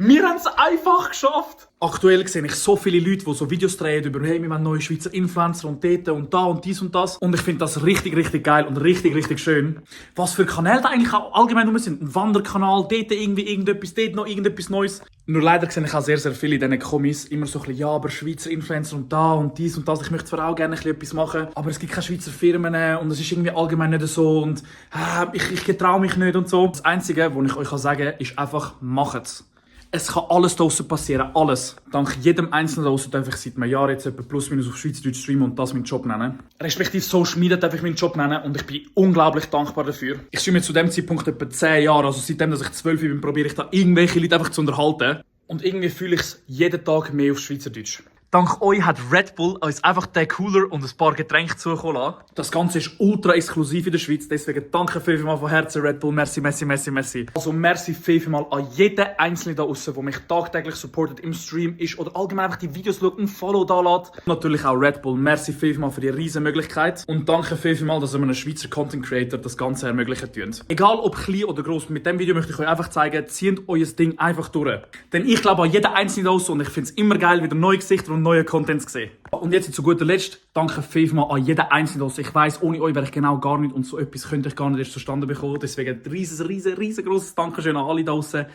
Wir haben es einfach geschafft! Aktuell sehe ich so viele Leute, die so Videos drehen über «Hey, wir wollen neue Schweizer Influencer und dort und da und dies und das». Und ich finde das richtig, richtig geil und richtig, richtig schön. Was für Kanäle da eigentlich auch allgemein rum sind. Ein Wanderkanal, dort irgendwie irgendetwas, dort noch irgendetwas Neues. Nur leider sehe ich auch sehr, sehr viele in diesen Kommis immer so ein bisschen «Ja, aber Schweizer Influencer und da und dies und das. Ich möchte zwar auch gerne ein bisschen etwas machen, aber es gibt keine Schweizer Firmen und es ist irgendwie allgemein nicht so und ich getraue mich nicht und so». Das Einzige, was ich euch sagen kann, ist einfach «Macht's». Es kann alles draussen passieren, alles. Dank jedem Einzelnen draussen darf ich seit einem Jahr jetzt etwa plus minus auf Schweizerdeutsch streamen und das meinen Job nennen. Respektive Social Media darf ich meinen Job nennen und ich bin unglaublich dankbar dafür. Ich streame zu dem Zeitpunkt etwa 10 Jahre, also seitdem dass ich 12 bin, probiere ich da irgendwelche Leute einfach zu unterhalten. Und irgendwie fühle ich es jeden Tag mehr auf Schweizerdeutsch. Dank euch hat Red Bull uns einfach den Cooler und ein paar Getränke zukommen lassen. Das Ganze ist ultra exklusiv in der Schweiz, deswegen danke vielmals von Herzen Red Bull. Merci, merci, merci, merci. Also merci vielmals an jeden Einzelnen da draussen, der mich tagtäglich supportet im Stream ist oder allgemein einfach die Videos schaut und Follow da lässt. Natürlich auch Red Bull. Merci vielmals für die riesen Möglichkeit. Und danke vielmals, dass ihr einem Schweizer Content Creator das Ganze ermöglichen tut. Egal ob klein oder gross, mit diesem Video möchte ich euch einfach zeigen, zieht euer Ding einfach durch. Denn ich glaube an jeden Einzelnen da draussen und ich finde es immer geil, wieder neue Gesichter und neue Content zu sehen. Und jetzt zu guter Letzt, danke vielmals an jeden Einzelnen. Ich weiss, ohne euch wäre ich genau gar nicht und so etwas könnte ich gar nicht erst zustande bekommen. Deswegen ein riesengroßes Dankeschön an alle da draussen.